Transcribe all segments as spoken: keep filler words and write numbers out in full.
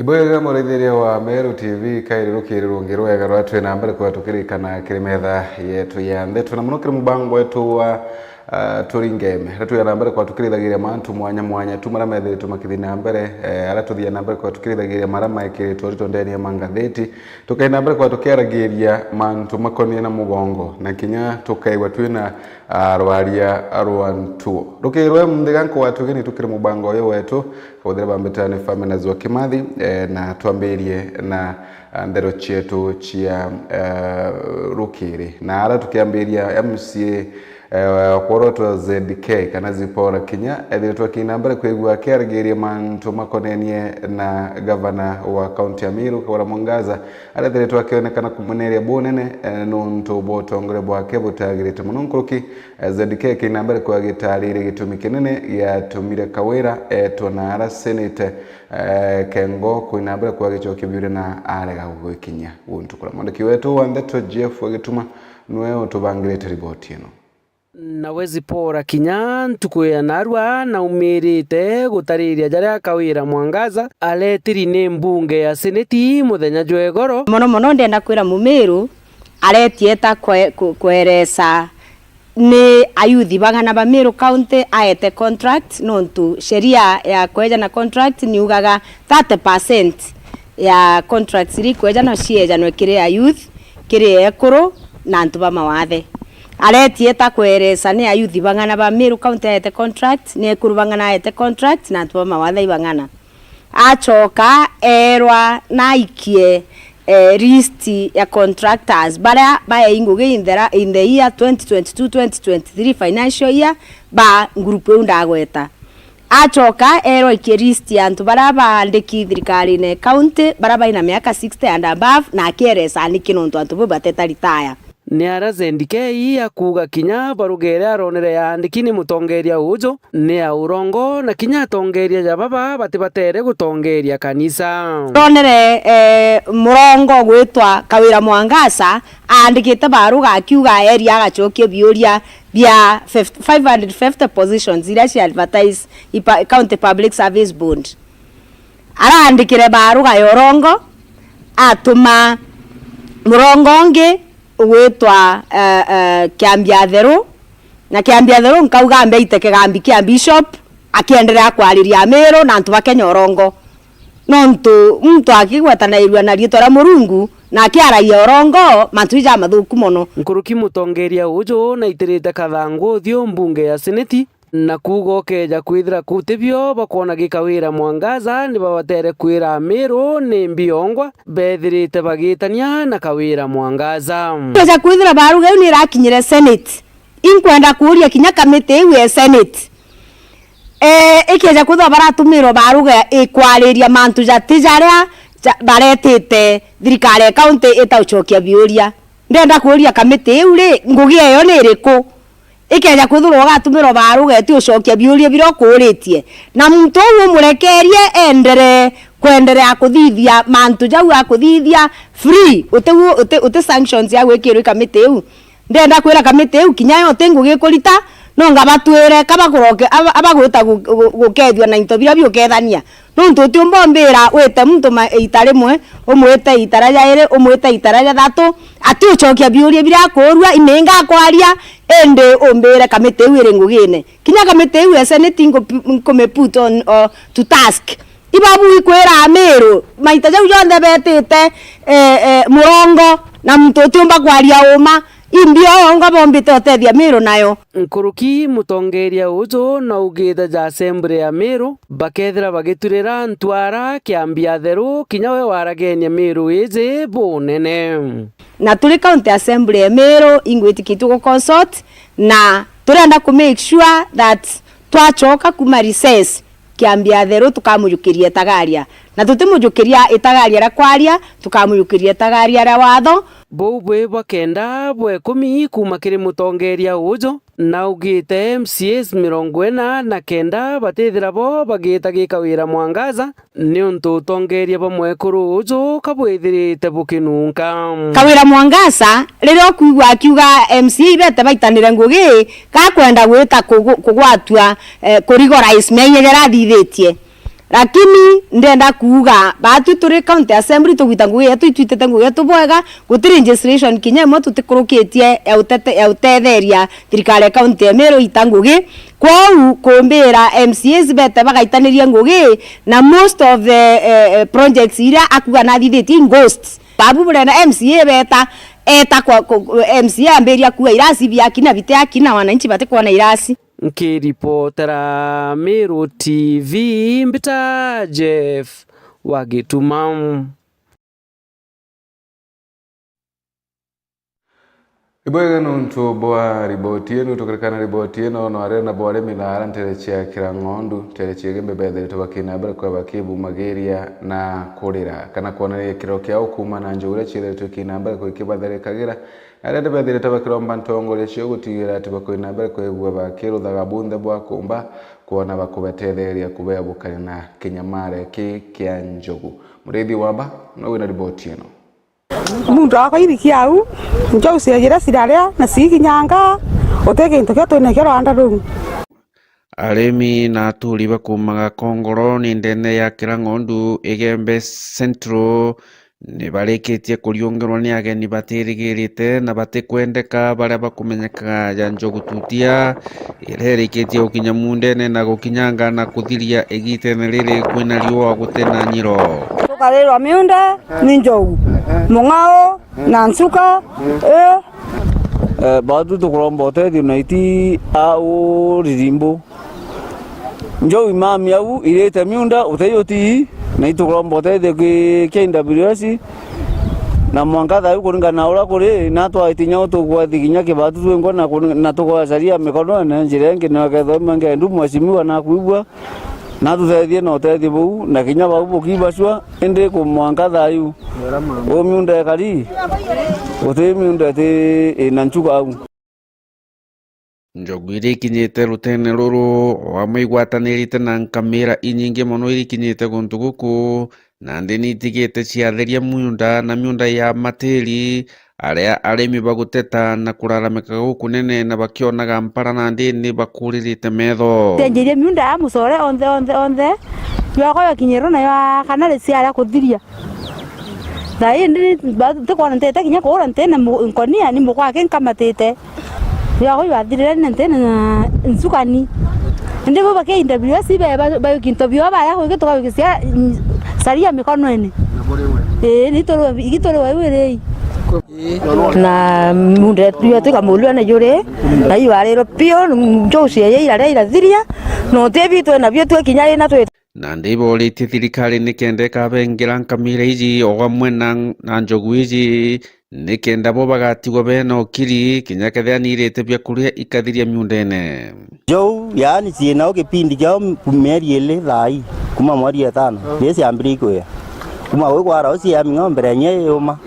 Bwega muraithiria wa Meru T V, kairi rukiri rungi rwega rwa twi na mbere kwa tukirikana kiri metha yetu ya ndeto, na muno kiri mubango wetu wa, ah, Turi Ngeme. Aria twi na mbere kwa tukirithagiria mantu mwanya mwanya tu maria methiritwe makithi na mbere, eh, aria tuthia na mbere kwa tukirithagiria maria maikiritwe urito ndeni ya mangatheti, tukai na mbere kwa tukiaragiria mantu makonie na mugongo, na kinya tukaigua twina, ah, rwaria rwa ntuo. Rukiri rwa munthi ganku wa tugeni tukiri mubango uyu wetu, Kauthira bambita ni Famina Zua Kimathi, eh, na twambirie na, ah, ndeto cietu cia, eh, rukiri. Na ara tukiambiria M C A, eh, wa kworotwa Z K kana Zipporah Kinya, ethiritwe akina mbere kwigua akiarigiria mantu makonenie na gavana wa kaunti ya Meru, Kawira Mwangaza, arethiritwe akionekana kumuneria bunene, eh, nuntu bwa utongoria bwake butagirite mono nkuruki. Eh, Z K akina mbere kwa gitariire gitumi kinene giatumire Kawira etwa na ara senate, eh, kengo kwina mbere kwa gicokia biuria na arega gugwikinyia guntu kuria. Mwandiki wetu wa ndeto Jeff Wagituma niwe utubangirite riboti ino. Nawe Zipporah Kinya ntuku ya narua naumirite gutariria jaria Kawira Mwangaza aretiri ni mbunge ya seneti muthenya jwa igoro. Mono mono ndenda kwira Mumiru aretie ta kwe-, ku-, kweresa ni ayuthi bang'ana ba Meru County aete contract, nontu sheria ya kweja na contract niugaga thirty percent ya contracts iria ikwejanwa ciejanwe kiri ayuth, kiri ekuru na antu ba mawathe. Aretie ta kweresa ni ayuthi bang'ana ba Meru County aete contract, ni ekuru bang'ana aete contract na antu ba mawathe ibang'ana. Acoka eerwa naikie, eh, list ya contractors baria baei ngugi in the ra-, in the year twenty twenty-two twenty twenty-three financial year ba group iu ndagweta. Acoka eerwa aikie list ya antu baria baandiki thirikarine ya county baria baina miaka sixty and above, na akieresa niki nontu antu bau bateta retire. Ni ara Z K akuuga kinya barugere aronere yaandiki ni mutongeria uju ni ya urongo, na kinya atongeria ja baba batibatere gutongeria kanisa. Ronere, eh, murongo gwitwa Kawira Mwangaza aandikite baruga akiuga eria agacokia biuria bia fifty, five hundred fifty positions iria cia advertise i pa-, County Public Service Board. Araandikire baruga ya urongo, atuma murongo ungi ugwitwa, eh, eh, Kiambia Theru, na Kiambia Theru nkauga ambe aite kigambi kia bishop, akienderea kwariria Amiru na antu ba Kenya urongo. Nontu muntu akigwetanairua na riitwa ria Murungu na akiaragia urongo, mantu ija mathuku mono. Nkuruki mutongeria uju naitirite kathangu uthiu mbunge ya seneti, na kuuga ukeeja kwithira kutibio bakwona gi Kawira Mwangaza, ni babatere kwira Amiru ni mbiongwa bethirite bagitania na Kawira Mwangaza. Keja kwithira baruga iu ni irakinyire seneti, inkwenda kuuria kinya kamiti iu ya seneti, eh, ikeja kwithirwa baratumirwa baruga ikwariria mantu jati jaria ja-, baretite thirikari ya county itaucokia biuria. Ndenda kuuria kamiti iu ri, ngugi eyo ni iriku? Ikeja kwithirwa ugatumirwa baruga iti ucokia biuria biria ukuuritie, na muntu uu umurekerie enderee kwenderea kuthithia mantu jau akuthithia free, uti, uti, uti sanctions ya gwikirwa i kamiti iu. Ndenda kwira kamiti iu kinya yo ti ngugi ikurita, no ngabatwire ka bakuroke, aba-, abagwita gu-, gu-, gukethua na into biria biukethania. Nontu utiumba umbira wite muntu ma-, iita rimwe, umwite iita ria jairi, umwite iita ria jathatu, ati ucokia biuria biria akuurua, imenga akwaria, indi umbire kamiti iu iri ngugine. Kinya kamiti iu ya seneti nku-, nkume put on, uh, to task. Ibabu ikwira Amiru, maita jau jonthe betite, eh, eh, murongo, na muntu utiumba kwaria uma, imbi o yongo bombite utethia Amiru nayo. Nkuruki mutongeria uju naugite ja Assembly ya Amiru, bakethira bagiturira ntwara Kiambia Theru, kinya we waragenia Amiru iji bunene. Na turi County Assembly ya Amiru, ingwitikitue gu consult, na turenda ku make sure that twacoka kuma recess, Kiambia Theru tukamujukiria Itagaria, na tutimujukiria Itagaria ria kwaria, tukamujukiria Itagaria ria watho. Buu bwi bwa kenda bwa ikumi kuuma kiri mutongeria uju, na augite M C As mirongo ina na kenda batithira bo bagiita gi Kawira Mwangaza, niuntu utongeria bwa mwekuru uju kabwithirite bukinunka. Kawira Mwangaza, riria ukwigua akiuga M C A ibete baitanire ngugi, gakwenda gwita kugu-, kugwatua, eh, ku legalize miaia jaria athithitie. Lakini ndenda kuuga, baatwi turi county assembly tugwita ngugi yetu, itwitite ngugi yetu bwega, guti registration kinya imwe tutikurukitie ya utete-, ya utetheria thirikari ya county ya Meru ita ngugi. Kwou kumbira M C As bete bagaitaniria ngugi, na most of the, eh, eh, projects iria akuga nathithitie in ghosts. Babu burenda M C A beta, eta kwa, kwa, M C A ambiria kuga irasi biakina, bitiakina, wananchi batikwona irasi. Nkiripotera Meru T V, mbita Jeff wa Gituma. Ibwega nuntu bwa riboti ino. Tukiririkana riboti ino, no aria na bwarimi na ara ntere cia Kirang'ondu, ntere cia Igembe bethiritwe bakina mbere kwa bakibumagiria na kurira kana kwonania kiriro kiao kuuma na njogu iria ciethiritwe ikina mbere kwa ikibatharikagira. Na aria ni bethirite bakiromba ntongoria cio gutigira ati bakoina mbere kwigua bakiruthaga bunthe bwa kumba kwona bakubatetheria kubebukania na kinyamare ki kia njogu. Murithi wa mba no wina riboti ino. Muntu akwa iriki au, njou ciagira ciraria na cikinyanga, uti kintu kia twinekio rwanda ruu. Arimi na aturi bakuumaga Kongoro ni ndene ya Kirang'ondu, Igembe Central, ni barikitie kuriungirwa ni ageni batirigirite na batikwendeka, baria bakumenyekaga ja njogu tutia, iria irikitie gukinya muundene na gukinyanga na kuthiria igitene riri kwina riua guti na nyiro. Tukarirwa miunda ni njogu, mung'ao na nsuka, ii. Eh, batu tukuromba utethio na iti au ririmbu. Njogu imami au irite miunda utei utii, na itukuromba utethio ki, ki K W S, na mwanka thayu kuringana na uria kuri, na twaitinyagu tukwathi kinya kibatu twingwa na kuri-, na tukwacaria mikono na njira ingi, na kethwa imange ndu mheshimiwa na kwigua, na tutethie na utethio buu, na kinya bau bukibacua, indi ku mwanka thayu, u miunda ikari, uti miunda iti ina nchuka au. Njogu iria ikinyite rutene ruru, o amwe igwatanirite na nkamira inyingi mono iria ikinyite guntu guku, nandi ni itigite ciatheria miunda na miunda ya matiri, aria arimi baguteta na kuraramika gukunene na bakionaga mpara nandi ni bakuririte metho. Tenjirie miunda ya mucore onthe, onthe, onthe, yoko yakinyirwe nayo kana riciaria kuthiria. Thaa ii ndi, ba-, ntikwona ntete kinya kuura ntene mu-, nkonia, ni mukwa aki nkamatite. Yoko ibathirire ni ntene na ncukani. Indi bo ba K W S be ba, ba kintu bio baya kwiki tukawikisia, mm, saria mikonene. Ii, ni turu, igi turi wau iri. Na mundu yetu yo tukamulua na juri, na iu ariro pio, njogu cia iraria irathiria, no ti bitwe nabio twe kinya ri na twi. Nandi iboritie thirikari nikenda ikabengera nkamira iji o amwe na, na njogu iji, nikenda bo bagatigwa bena ukiri, kinya kethira nirite bia kuria ikathiria miundene. Njogu, yaani, ciinao kipindi kiao mieri ili thaa ii, kuma mweri etano, ri ciambirie ikwia. Kuma gwi kwara uciami ng'ombe renya iuma.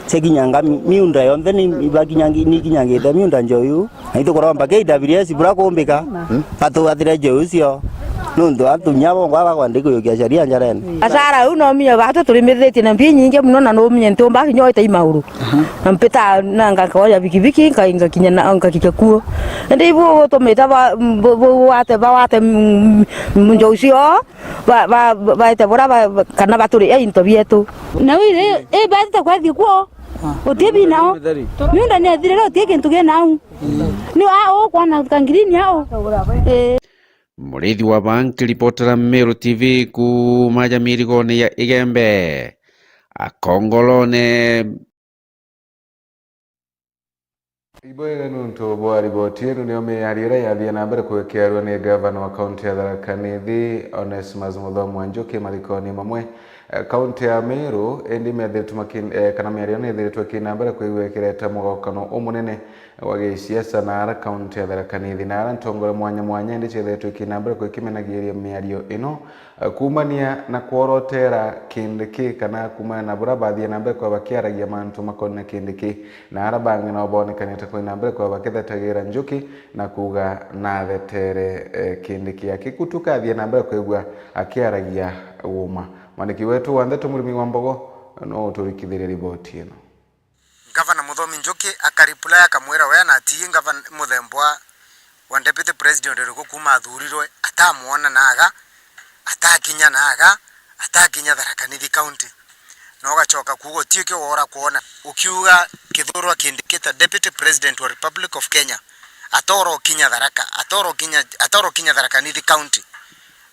Cikinyanga mi-, miunda yonthe ni ibakinyangi-, ni ikinyangite miunda njogu. Na itukuromba K W S bura kumbika, batugathire njogu cio. Nuntu antu kinya bongwa bakwenda kuyukia sharia njarene. Asara u no minyo batu turimithitie na mbi nyingi muno, na no minyo ntumba kinya oite imauru. Na mpita na nga-, nkoya bikibiki, nka-, ngakinya na, ngakinya kuo. Indi ibu gutumite ba, bu-, bu-, wate, bawate, mm, mm, njogu cio, ba, ba, ba, baite bura ba, ba, kana baturie into bietu. Na wire, i, batite kwathi kuo. Uti binao. Miunda ni ethirire, uti kintu kinao. Ni a ukwona kangirini au. Ii. Murithi wa Banki, ripotera Meru T V kuuma ja mirigone ya Igembe. Akongolone. Ibwega nuntu bwa riboti ino, nio miario iria yathie na mbere kwekerwa ni gavana wa kaunti ya Tharaka Nithi, Onesmus Muthomi wa Njuki, marikoni mamwe, eh, kaunti ya Meru, indi methiritwe makin-, eh, kana miario ino ithiritwe ikina mbere kwigua ikireta mugokano umunene wa gisiasa na ara kaunti ya Tharaka Nithi, na ara ntongore mwanya mwanya indi ciethiritwe ikina mbere kwikimenagiria miario ino, eh, kumania na kworotera Kindiki, kana kumania na bura bathie na mbere kwa bakiaragia mantu makoni na Kindiki, na ara bangi nao bonekanite kwi na mbere kwa bakithetagira Njuki na kuuga nathetere, eh, Kindiki akikutuka athie na mbere kwigua akiaragia uma. Mwandiki wetu wa ndeto Murimi wa Mbogo no uturikithirie riboti ino. Gavana Muthomi Njuki akaripulai akamwira we na atii gavana muthemba wa, wa deputy president uriku kuuma athurirwe atamwona na aga, atakinya naaga, atakinya Tharaka Nithi County. Na ugacoka kuuga uti ukio wora kwona. Ukiuga Kithure Kindiki ta Deputy President wa Republic of Kenya, atoro kinya Tharaka, atoro kinya, atoro kinya Tharaka Nithi County.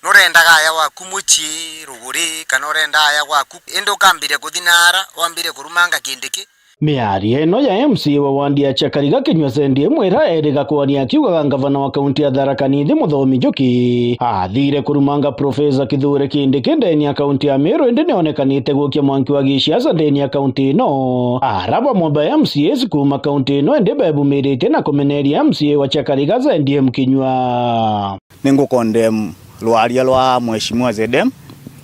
Nurendaga aya gwaku mucii, ruguri, kana urenda aya gwaku, indi ukambiria kuthi naara, wambirie kurumanga Kindiki? Miario ino ya M C A wa wandi ya Chiakariga Kinyua Sendi imwe ira eriga kwaria akiugaga ngavana wa kaunti ya Tharaka Nithi Muthomi Njuki athire kurumanga Profesa Kithure Kindiki ndeni ya kaunti ya Meru, indi nionekanite gukia mwanki wa gisiasa ndeni ya kaunti ino. Ara bamwe ba M C As kuuma kaunti ino indi bebumiritie na kumeneria M C A wa Chiakariga Sendi M Kinyua. Ni ngukondem rwaria rwa Mheshimiwa Z M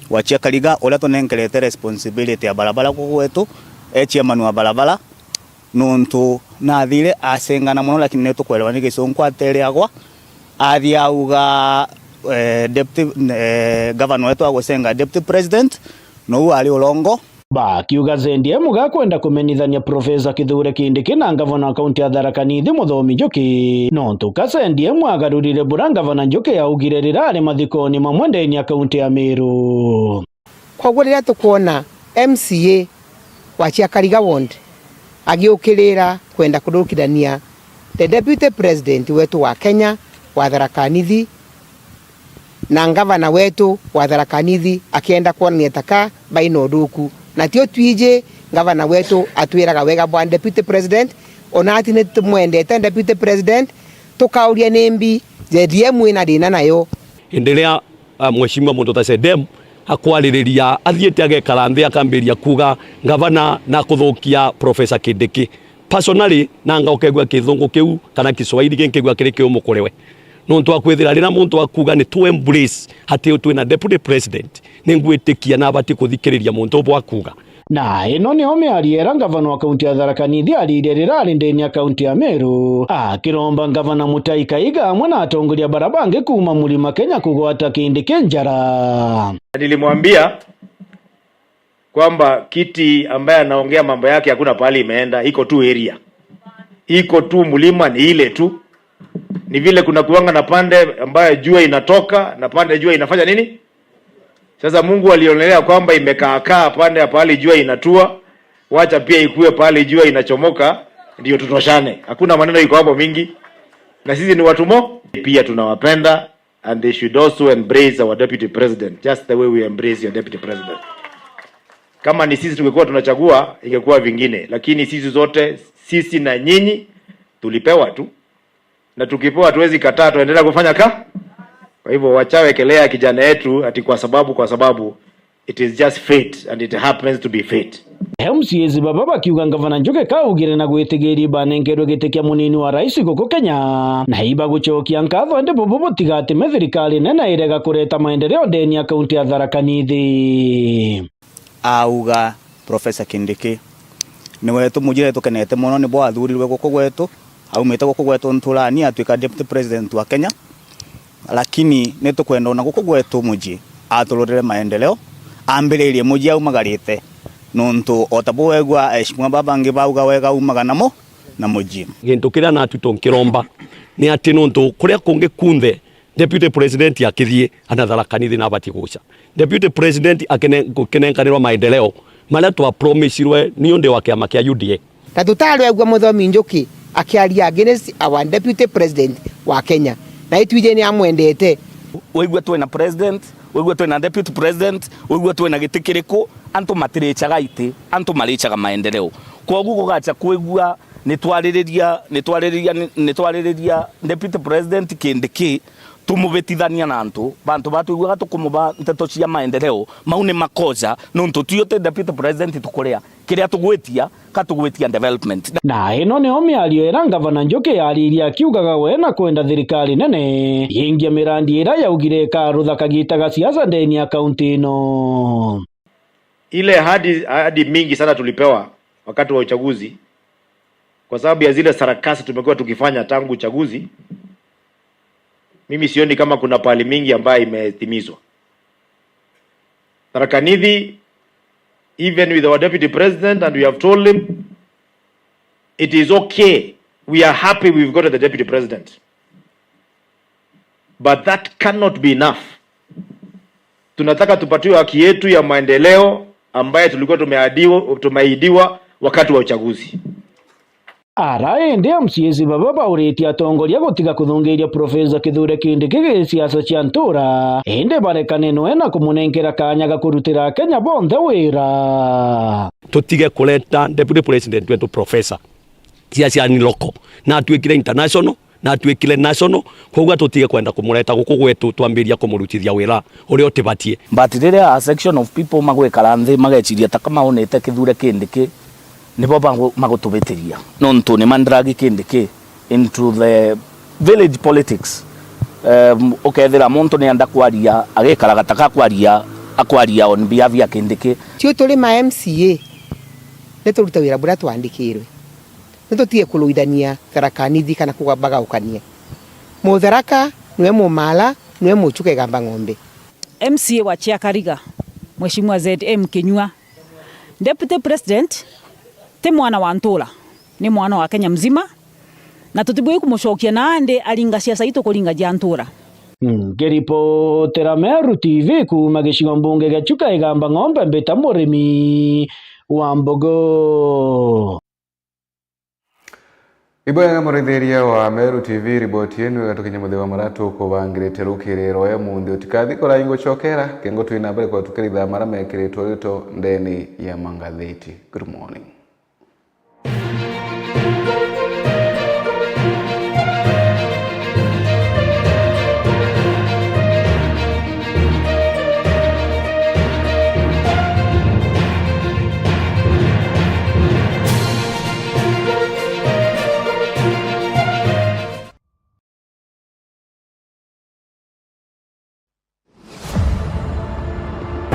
wa Chiakariga, uria tunenkerete responsibility ya barabara guku gwetu, e chairman wa barabara, nontu nathire acengana mono, lakini ni tukwerewa ni gicunku atereagwa. Athi auga, eh, deputy, eh, governor wetu agucenga deputy president, nou ari urongo. Bakiuga Sendi M gakwenda kumenithania Profesa Kithure Kindiki na ngavana wa kaunti ya Tharaka Nithi Muthomi Njuki, nontu ka Sendi M agarurire bura ngavana Njuki augire rira ari mathikoni mamwe ndeni ya kaunti ya Meru. Koguo riria tukwona M C A wa Chiakariga ward agiukirira kwenda kurukirania the deputy president wetu wa Kenya wa Tharaka Nithi, na ngavana wetu wa Tharaka Nithi akienda kwonania ta ka baina uthuku. Na tio twiji ngavana wetu atwiraga wega bwa deputy president, ona ati ni tumwendete deputy president, tukauria nimbi Z M ina thina nayo. Indi riria, ah, Mheshimiwa muntu ta Sedem akwaririria, athiite agekara nthi, akambiria kuuga, "Ngavana nakuthukia Professor Kindiki." Personally, nanga ukegua kithungu kiu kana Kiswahili kiu nkigua kiri kiumu kuri we. Nontu wa kwithira riria muntu akuuga ni tu embrace ati twina deputy president, ningwitikia na abati kuthikiriria muntu ubu akuuga. Na ino niyo miario iria ngavana wa kaunti ya Tharaka Nithi aririe riria ari ndeni ya kaunti ya Meru, akiromba ngavana Mutahi Kahiga amwe na atongoria bara bangi kuuma Mlima Kenya kugwata Kindiki njara. Nilimwambia kwamba Kiti ambaye anaongea mambo yake hakuna pahali imeenda, iko tu area. Iko tu mlima, ni ile tu. Ni vile kuna kuanga na pande ambayo jua inatoka na pande jua inafanya nini? Sasa Mungu alionelea kwamba imekaakaa pande ya pahali jua inatua, wacha pia ikue pahali jua inachomoka, ndio tutoshane. Hakuna maneno iko hapo mingi. Na sisi ni watu mo, pia tunawapenda. And they should also embrace our deputy president, just the way we embrace your deputy president. Kama ni sisi tungekuwa tunachagua, ingekuwa vingine, lakini sisi zote, sisi na nyinyi, tulipewa tu, na tukipewa tuwezi kataa, tuendelea kufanya ka. Kwa hivyo wachawekelea kijana yetu ati kwa sababu, kwa sababu, it is just fate and it happens to be fate. M C As baba bakiuga ngavana Njuki kaugire na gwitigiria banenkerwe giti kia munini wa rais guku Kenya, na ibagucokia nkatho, indi bubu butigatime thirikari nene irega kureta maendeleo ndeni ya kaunti ya Tharaka Nithi. Auga Professor Kindiki ni wetu mujire, tukenete mono, nibo athurirwe guku gwetu, aumite guku gwetu nturani, atuika deputy president wa Kenya. Lakini ni tukwenda ona guku gwetu muji atururire maendeleo, ambiririe muji aumagarite, nontu o ta bu wegua aheshimiwa baba bangi bauga wega aumaga namo na muji. Gintu kiria natu tunkiromba ni ati nontu kuria kungi kunthe deputy president akithie, ana Tharaka Nithi nabati guca. Deputy president akine-, gukinenkanirwa maendeleo maria twapromisirwe ni undi wa kiama kia U D A. Na tutarwegua Muthomi Njuki akiaria against our deputy president wa Kenya. Na itwiji ni amwendete. Wigua twina president, wigua twina deputy president, wigua twina giti kiriku, antu matiricaga iti, antu maricaga maendeleo. Kwogu gugacha kwigua nitwaririria, nitwaririria, nitwaririria deputy president Kindiki, tumubitithania na antu, bantu batwiguaga tukumuba nteto cia maendeleo, mau ni makosa, nontu tio ti deputy president tukuria. Kiria tugwitia, ka tugwitia development. Na ino nio miario iria ngavana Njuki yaririe akiugaga we na kwenda thirikari nene yingie mirandi iria yaugire ikarutha kagita ga siasa ndeni ya kaunti ino. Ile ahadi, ahadi mingi sana tulipewa wakati wa uchaguzi, kwa sababu ya zile sarakasi tumekuwa tukifanya tangu uchaguzi, mimi sioni kama kuna pahali mingi ambayo imetimizwa. Tharaka Nithi, even with our deputy president, and we have told him, it is okay. We are happy we've got the deputy president. But that cannot be enough. Tunataka tupatiwe haki yetu ya maendeleo ambaye tulikuwa tumeahidiwa, tumeahidiwa wakati wa uchaguzi. Ara indi M C As baba bauritie atongoria gutiga kuthungiria Professor Kithure Kindiki gisiasa cia ntura, indi barekane noe na kumunenkera kaanya ga kurutira Akenya bonthe wira. Tutige kureta Deputy President wetu Professor siasa ni local, na atuikire international, na atuikire national, koguo tutige kwenda kumureta guku gwetu twambiria kumurutithia wira uria utibatie. But riria a section of people magwikara nthi mageciria ta kama onete Kithure Kindiki, nibo bagu-, magutubitiria. Nontu ni mandragi Kindiki into the village politics. Um, ukethira muntu ni enda kwaria, agikara gataka kwaria, akwaria on behalf ya Kindiki. Tio turi ma M C A, ni turuta wira buria twandikirwe. Ni tutige kuruithania Tharaka Nithi kana kugabagaukania. Mutharaka niwe Mumala, niwe Muchuka Igamba Ng'ombe. M C A wa Chiakariga, Mheshimiwa Z M Kinyua. Deputy President ti mwana wa ntura, ni mwana wa Kenya mzima, na tutibui kumucokia naandi aringa siasa itu kuringa cia ntura. Nkiripotera Meru T V kuuma gicigo mbunge gia Chuka Igamba Ng'ombe, mbita Murimi wa Mbogo. Ibwega murithiria wa Meru T V, riboti yenu igatukinya muthia wa maria tukubangirite rukiriro ya munthi. Utikathi kurai ngucokera, kengo twina mbere kwa tukiritha maria mekiritwe rito ndeni ya mangathiti. Good morning.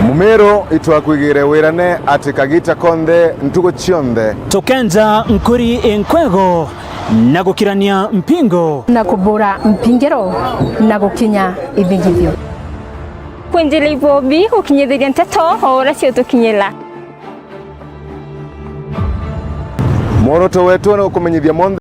Mumiru itwakwigire wirane ati kagita konthe ntugu cionthe. Tukenja nkuri inkwego na gukirania mpingo. Na kubura mpingiro na gukinya ithigithio. Kwenjera ibobi gukinyithiria nteto o uria ciutukinyira. Mworoto wetu ni gukumenyithia monthe.